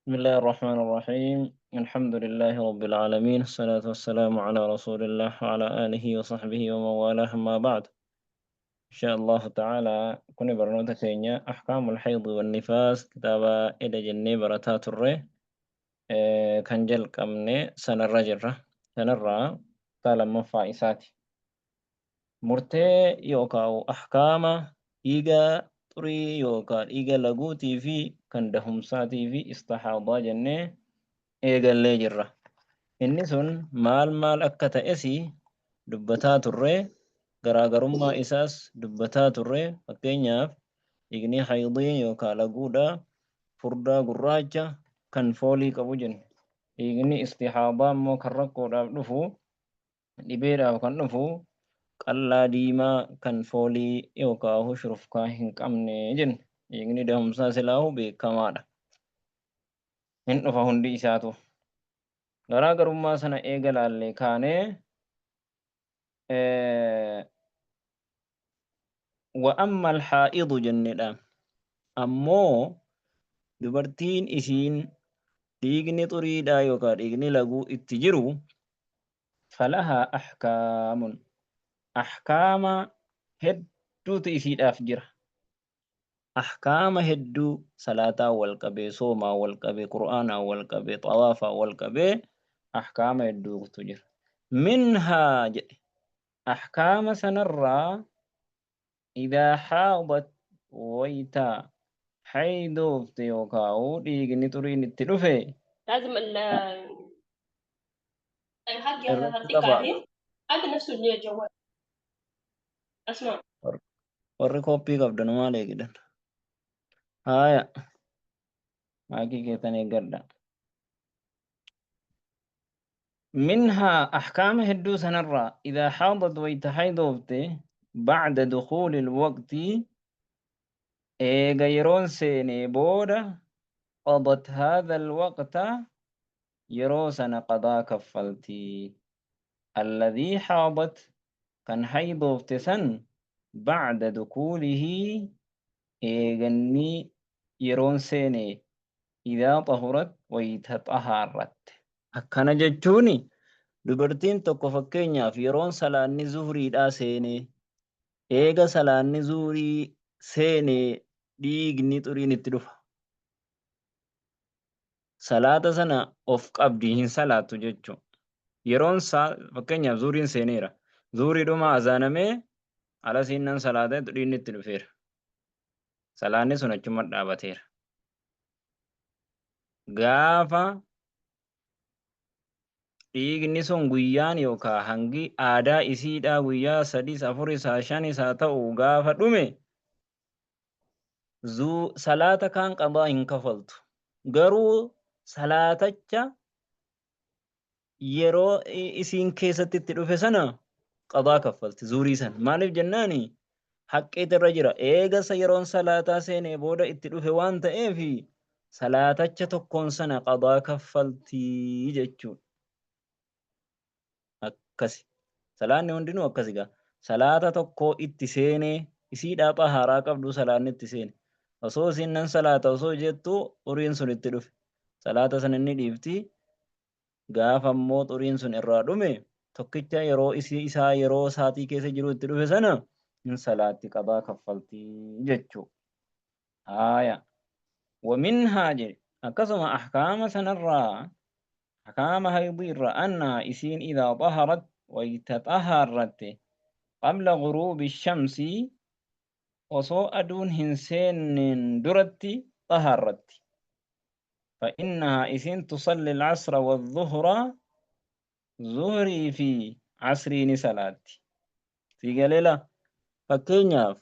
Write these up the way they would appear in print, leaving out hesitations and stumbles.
بسم الله الرحمن الرحيم. الحمد لله رب العالمين، الصلاة والسلام على رسول الله وعلى آله وصحبه ومن والاه، أما بعد. إن شاء الله تعالى كن برنوتا كينيا أحكام الحيض والنفاس، كتابة إلى جنة برتات الره كان جل قمني سنرى جرة سنرى قال مفائساتي murtee yookaan ahkaama dhiiga xurii yookaan dhiiga laguutii fi kan dahumsaatii fi istihaadaa jennee eegallee jirra. Inni sun maal maal akka ta'es dubbataa turre, garaagarummaa isaas dubbataa turre. Fakkeenyaaf, dhiigni haydii yookaan laguudha furdaa gurraacha kan foolii qabu jenne. Dhiigni istihaadaa immoo kan rakkoodhaaf dhufu, dhibeedhaaf kan dhufu, qallaa diimaa kan foolii yookaan shurufkaa hin qabne jenne. Dhiigni dahumsaa silaahu beekamaadha. Hin dhufa hundi isaatu. Garaagarummaa sana eega laallee kaanee, wa amma alhaa'idu jennedha. Ammoo dubartiin isiin dhiigni xuriidhaa yookaan dhiigni laguu itti jiru, falahaa ahkaamun, ahkaama hedduutu isiidhaaf jira. Ahkaama hedduu salaataa wal qabee, soomaa wal qabee, qur'aanaa wal qabee, xawaafaa wal qabee ahkaama hedduutu jira. Minhaa jedhe, ahkaama sanarraa, idaa haadat, wayta haydoofte yookaan dhiigni xuriin itti dhufe لازم ال حق irratti هعطيك qaba. عليه هذا نفسه اللي الجوال اسمع. Warri kooppii qabdan maal eegdan? Haaya, maakii keessan eeggadha. Minhaa, ahkaama hedduu sanarraa, idaa haadat, wayta haydoofte, bacda dukuuli lwaqti, eega yeroon seenee booda, qadat haadha alwaqta, yeroo sana qadaa kaffalti, alladhii haadat, kan haydoofte san, bacda dukuulihi, eeganni yeroon seene, idaa xahurat, wayta xahaarratte. Akkana jechuun, dubartiin tokko fakkeenyaaf yeroon salaanni zuhriidhaa seenee, eega salaanni zuhrii seenee dhiigni xuriin itti dhufa. Salaata sana of qabdi, hin salaattu jechuudha. Yeroon isaa fakkeenyaaf zuhriin seeneera. Zuhriidhuma azaanamee ala siinnan salaata dhiigni itti dhufeera. Salaanni sun achuma dhaabateera. Gaafa dhiigni sun guyyaan yookaan hangi aadaa isiidhaa guyyaa 3, 4, 5 haa ta'u, gaafa dhume salaata kaan qadaa hin kafaltu. Garuu salaatacha yeroo isiin keessatti itti dhufe sana qadaa kaffalti, zuurii sana. Maaliif jennaani, haqqiitu irra jira. Eegasa yeroon salaataa seenee booda itti dhufe waan ta'eef, salaatacha tokkoon sana qadaa kaffalti jechuudha. Akkasi. Salaanni hundinuu akkasi gaa. Salaata tokko itti seenee, isiidhaa xahaaraa qabdu salaanni itti seene. Osoo isiin nan salaata osoo jettu xuriin sun itti dhufe. Salaata sana inni dhiifti. Gaafa immoo xuriin sun irraa dhume, tokkicha yeroo isii isaa yeroo saatii keessa jiru itti dhufe sana hin salaatti, qadaa kaffaltii jechuu. Haaya. Waminhaa jedhe, akkasuma ahkaama sanarraa, ahkaama haydii irraa, annaha, isiin, idaa xaharat, wayta xahaarratte, qabla guruubi shamsi, osoo aduun hin seenneen duratti xahaarratti, فإنها isiin تصلي العصر والظهر، zuhrii fi asrii ni salaatti. Si galeela, fakkeenyaaf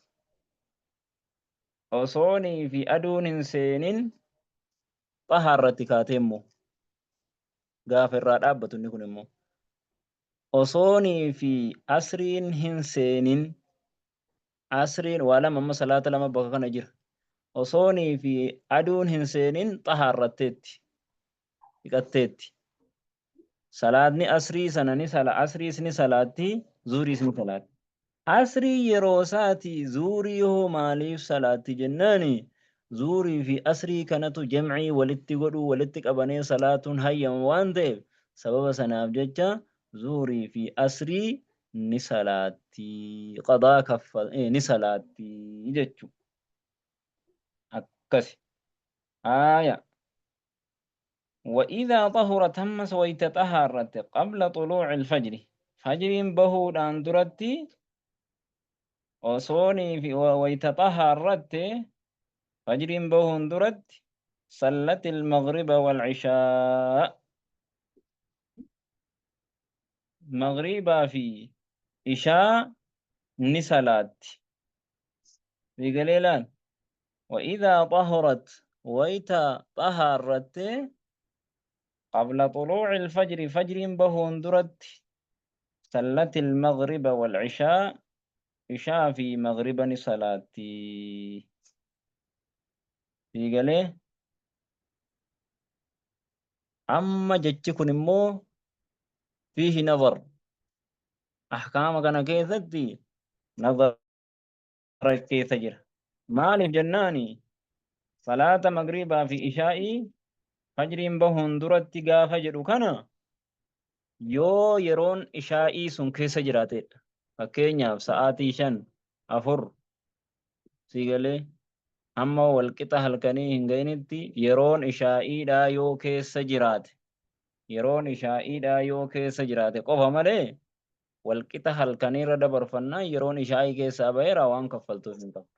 osoonii fi aduun hin seenin xahaarratti kaatee immoo gaafa irraa dhaabbatu, inni kun immoo osoonii fi asriin hin seenin, asriin waa lama, amma salaata lama bakka kana jira. Osoonii fi aduun hin seenin xahaarratteetti, dhiqatteetti. Salaatni asrii sana ni sala, asriis ni salaatti, zuuriis ni salaatti. Asrii yeroo isaati, zuurii hoo maaliif salaatti jennaani, Zuurii fi asrii kanatu jam'ii walitti godhuu, walitti qabanee salaatuun hayyama waan ta'eef sababa sanaaf jecha zuurii fi asrii ni salaatti, qadaa kaffal ni salaatti jechu. Akkasi. Haaya. وإذا طهرت ammas wayta xahaarratte qabla xuluuci alfajri fajriin bahuudhaan duratti osoonii fi wayta xahaarratte fajriin bahuun duratti sallati almagriba walcishaa magriibaa fi ishaa ni salaatti. Eegalee laal. وإذا طهرت wayta xahaarratte qabla xuluuci alfajri fajriin bahuun duratti sallati almagriba walcishaa ishaa fi magriba ni salaatti. Eegalee amma jechi kun immoo fiihi nazar ahkaama kana keessatti nazar keessa jira. Maaliif jennaani salaata magriibaa fi ishaa'ii fajriin bahuun duratti gaafa jedhu kana yoo yeroon ishaa'ii sun keessa jiraateedha. Fakkeenyaaf sa'aatii 5, 4 sii galee hamma walqixa halkanii hin ga'initti yeroon ishaa'iidhaa yoo keessa jiraate yeroon ishaa'iidhaa yoo keessa jiraate qofa malee walqixa halkaniirra dabarfannaan yeroon ishaa'ii keessaa baheera waan kaffaltuuf hin qabdu.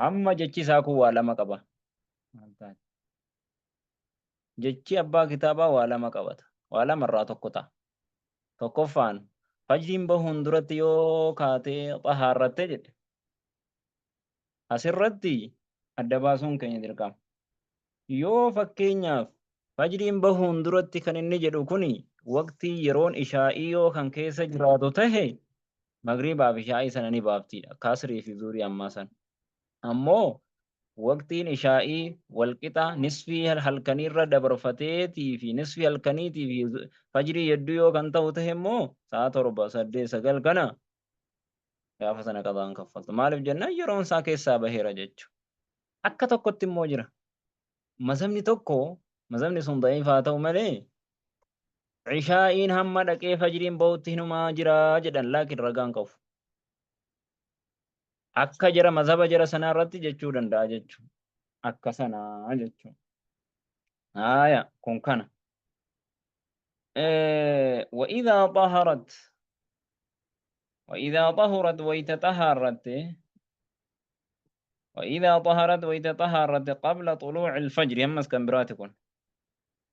Amma jechi isaa kun waa lama qaba. Jechi abbaa kitaabaa waa lama qabata. Waa lama irraa tokko ta'a. Tokkoffaan fajriin bahuun duratti yoo kaatee xahaarratte jedhe. Asirratti adda baasuun keenya dirqama. Yoo fakkeenyaaf fajriin bahuun duratti kan inni jedhu kuni waqtii yeroon ishaa'ii yoo kan keessa jiraatu tahe magriibaaf ishaa'ii sana ni baaftiidha. Akka asrii fi zuurii ammaa sana. Ammoo waqtiin ishaa'ii walqixa nisfii halkaniirra dabarfateetii fi nisfii halkaniitii fi fajrii hedduu yoo kan ta'u tahe immoo sa'a 7, 8, 9 kana gaafa sana qadaan kaffaltu. Maaliif jennaan yeroon isaa keessaa baheera jechuudha. Akka tokkotti immoo jira. Mazhabni tokko mazhabni sun da'iif haa ta'u malee ishaa'iin hamma dhaqee fajriin bahutti hinumaa jira jedhan laakiin ragaan qabu. Akka jara mazhaba jara sanaa irratti jechuu danda'a jechuudha. Akka sanaa jechuudha. Haaya kun kana. Wa'idaa xaharat Wa'idaa xahurat wayta xahaarratte Wa'idaa xaharat wayta xahaarratte qabla xuluuci alfajri ammas kan biraati kun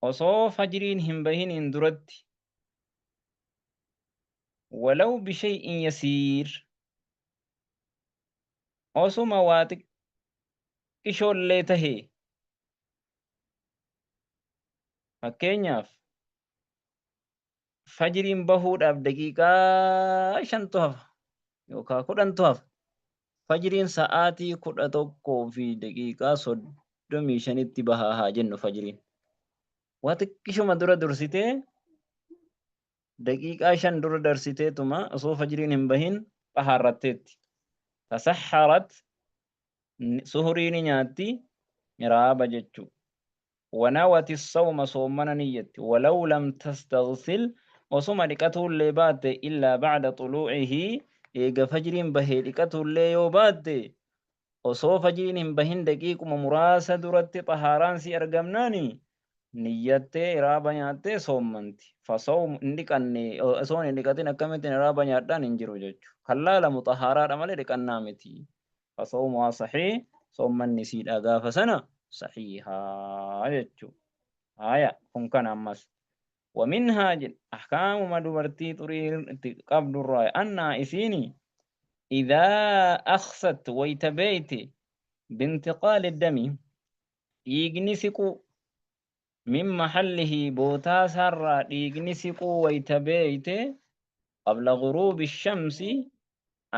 osoo fajriin hin bahiniin duratti walaw bishay'in yasiir osuma waa xiqqishoollee tahe fakkeenyaaf fajriin bahuudhaaf daqiiqaa shantu hafa yookaan 10tu hafa. Fajriin sa'aatii 11:35tti bahaa haa jennu fajriin. Waa xiqqishuma dura dursitee daqiiqaa 5 dura darsiteetuma osoo fajriin hin bahin xahaarratteetti. Tasahharat suhurii ni nyaatti miraaba jechuu. Wanawati sawma soommana niyyatti walaw lam tastaghsil osuma dhiqatuullee baatte illaa ba'da xuluu'ihi eega fajriin bahee dhiqatuullee yoo baatte osoo fajriin hin bahin daqiiquma muraasa duratti xahaaraan si argamnaani niyyattee iraaba nyaattee soommanti fasawm hin dhiqanne osoo hin dhiqatin akkamittiin iraaba nyaadhaan hin jiru jechu kan laalamu xahaaraadha malee dhiqannaa miti. Fasawmuhaa sahiih soommanni isiidhaa gaafa sana sahiihaa jechuu. Haya kun kana ammas. Waminhaa jedhe ahkaamuma dubartii xurii itti qabdurraa annaa isiini idaa akhsat wayta beeyte bintiqaali dami dhiigni siquu min mahallihi bootaa isaarraa dhiigni siquu wayta beeyte qabla ghuruubi shamsi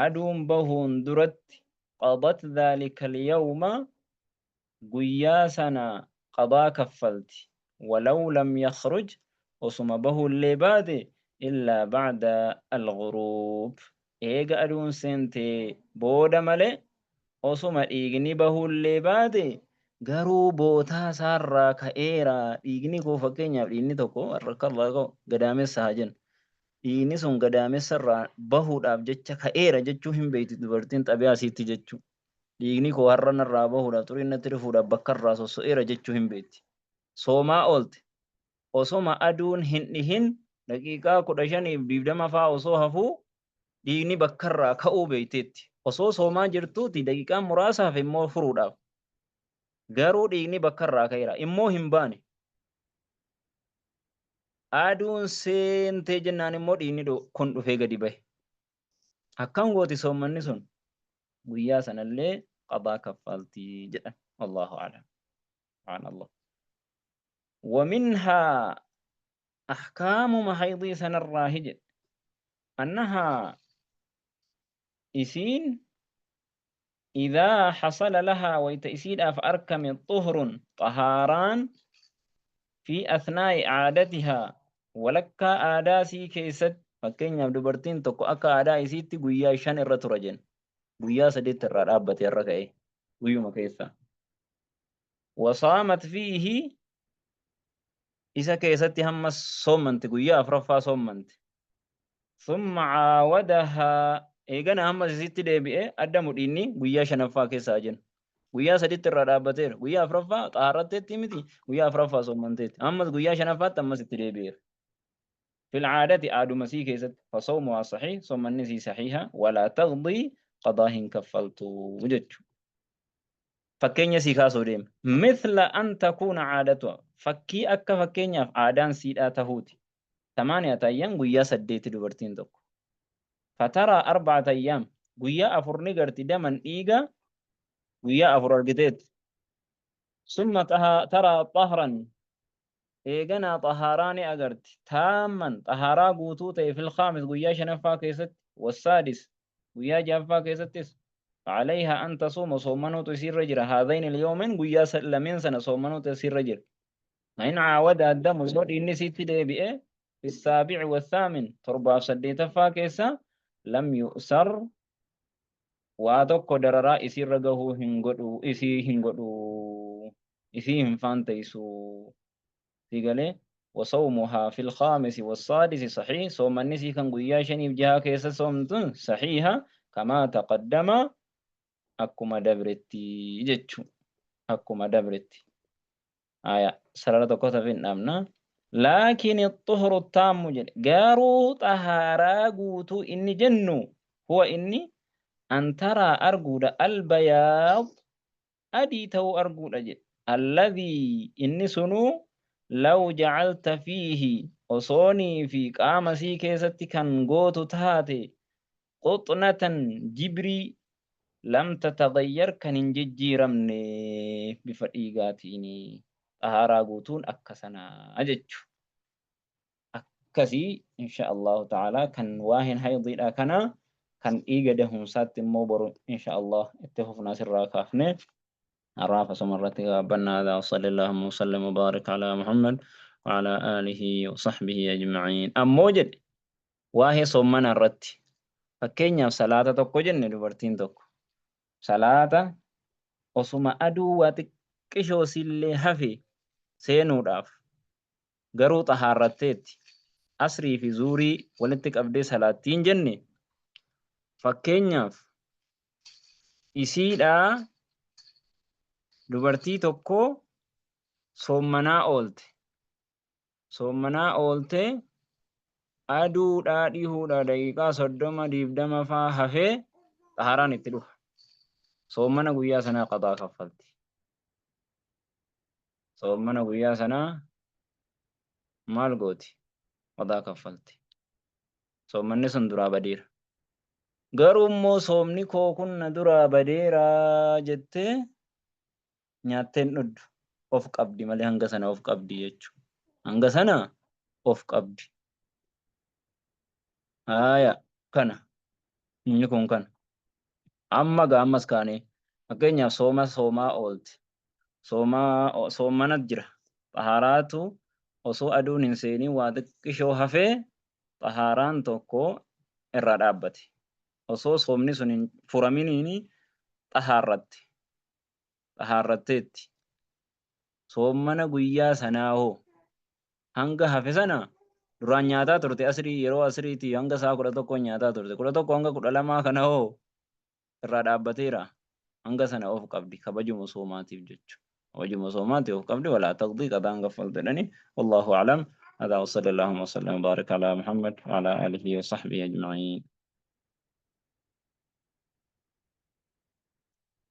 aduun bahuun duratti qadat dhaalika alyawma guyyaa sana qadaa kaffalti walaw lam yakhruj osuma bahuullee baate illaa ba'da alghuruub eega aduun seentee booda malee. Osuma dhiigni bahuullee baate garuu bootaa isaarraa ka'eera. Dhiigni koo fakkeenyaaf dhiigni tokko har'a akka irraa ka'u gadaamessa haa jennu. Dhiigni sun gadaamessa irraa bahuudhaaf jecha ka'eera jechuu hin beekti dubartiin xabi'aa isiitti jechuu. Dhiigni koo har'a narraa bahuudhaaf xuriin natti dhufuudhaaf bakka irraa sosso'eera jechuu hin beekti. Soomaa oolte. Osoma aduun hin dhihin daqiiqaa 15f 20 faa osoo hafuu dhiigni bakkarraa ka'uu beekteetti. Osoo soomaa jirtuuti daqiiqaan muraasa hafe immoo furuudhaaf. Garuu dhiigni bakkarraa ka'eera. Immoo hin baane. Aduun seentee jennaan immoo dhiigni kun dhufee gadi bahe. Akkam gooti soommanni sun? Guyyaa sanallee qadaa kaffalti jedhan. Allahu a'lam. Subhaanallah. Waminhaa ahkaamuma haydii sanarraahi jedhe. Annahaa isiin idhaa hasala lahaa wayta isiidhaaf arkame xuhrun xahaaraan fi athnaa'i aadatihaa walakkaa aadaa sii keessatti. Fakkeenyaaf dubartiin tokko akka aadaa isiitti guyyaa 5 irra tura jenna. Guyyaa sadiitti irraa dhaabbate irra ka'e guyyuma keessaa. Wasaamat fiihi isa keessatti hammas soommanti, guyyaa afraffaa soommanti. Thumma caawadahaa eegana hammas isitti deebi'e adda mudhiinni guyyaa shanaffaa keessaa jennu. Guyyaa saditti irraa dhaabbateera. Guyyaa afraffaa xaharratteetti miti, guyyaa afraffaa soommanteetti. Ammas guyyaa shanaffaatti ammas itti deebi'eera. Fil caadati aaduma sii keessatti fasawmuhaa sahiih soommanni sii sahiiha walaa taqdii qadaa hin kaffaltu jechuudha. Fakkeenya sii kaasuu deema. Mithla an takuuna caadatuha. Fakkii akka fakkeenyaaf aadaan siidhaa tahuuti. Tamaaniyata ayyaam guyyaa saddeeti dubartiin tokko. Fataraa arba'ata ayyaam guyyaa afur ni garti daman dhiiga guyyaa afur argiteetti. Summa taraa xahran Eeganaa xahaaraa ni agarti, taamman, xahaaraa guutuu ta'e fil khaamis guyyaa shanaffaa keessatti, wassaadis guyyaa jahaffaa keessattis, facalayhaa an tasuuma soommanuutu isiirra jira, haadhayni lyawmayn guyyaa lameen sana soommanuutu isiirra jira. Fa in caawada addamu yoo dhiigni isiitti deebi'e, fi saabici wathaamin torbaaf saddeetaffaa keessa, lam yu'sar waa tokko dararaa isiirra gahuu hin godhu, isii hin godhu, isii hin faanteysu. Sii galee? Wasawmuhaa fil khaamisi wassaadisi sahiih soomanni isii kan guyyaa shaniif jahaa keessa soomtun sahiiha kamaa taqaddama akkuma dabretti jechu, akkuma dabretti. Aya sarara tokko tafe hin dhaabna. Laakiin xuhru taammu jedhe, garuu xahaaraa guutuu inni jennu huwa inni an taraa arguudha albayaad adii ta'uu arguudha jedhe. Alladhii inni sunuu law jacalta fiihi osoonii fi qaama sii keessatti kan gootu taate quxnatan jibrii lam tataghayyar kan hin jijjiiramne bifa dhiigaatiini. Xahaaraa guutuun akka sanaa jechu. Akkasii insha Allahu ta'ala kan waa'een haydiidha kana, kan dhiiga dahumsaatti immoo boru insha Allah itti fufna asirraa kaafne. Har'aaf asuma irratti gabaabbanna. Haadha sallallahu wasallam wa barik ala Muhammad wa ala alihi wa sahbihi ajma'in. Ammoo jedhe waa'ee soommana irratti, fakkeenyaaf salaata tokko jenne, dubartiin tokko salaata osuma aduu waa xiqqishoo sillee hafe seenuudhaaf garuu xahaarratteetti, asrii fi zuurii walitti qabdee salaattiin jenne. Fakkeenyaaf isiidhaa dubartii tokko soommanaa oolte, soommanaa ooltee aduudhaa dhihuudha daqiiqaa 30 20 faa hafee xahaaraan itti dhufa. Soommana guyyaa sanaa qadaa kaffalti. Soommana guyyaa sanaa maal gooti? Qadaa kaffalti. Soommanni sun duraa badeera. Garuu immoo soomni koo kun na duraa badeera jettee nyaattee hin dhuddu. Of qabdi malee, hanga sana of qabdi jechuudha. Hanga sana of qabdi. Haaya, kana. Inni kun kana. Amma gaa ammas kaanee fakkeenyaaf sooma soomaa oolte. Soomaa soommanat jira. Xahaaraatu osoo aduun hin seeniin waa xiqqishoo hafee xahaaraan tokko irraa dhaabbate. Osoo soomni sun hin furaminiini. Xahaarratte. Xahaarratteetti. Soommana guyyaa sanaa hoo hanga hafe sana duraan nyaataa turte asrii yeroo asriitii hanga sa'a 11 nyaataa turte 11 hanga 12 kana hoo irraa dhaabbateera hanga sana of qabdi kabajuma soomaatiif jechu kabajuma soomaatiif of qabdi walaa taqdii qadaan kaffaltu jedhani wallahu aclam هذا وصلى اللهم وسلم وبارك على محمد وعلى آله وصحبه أجمعين.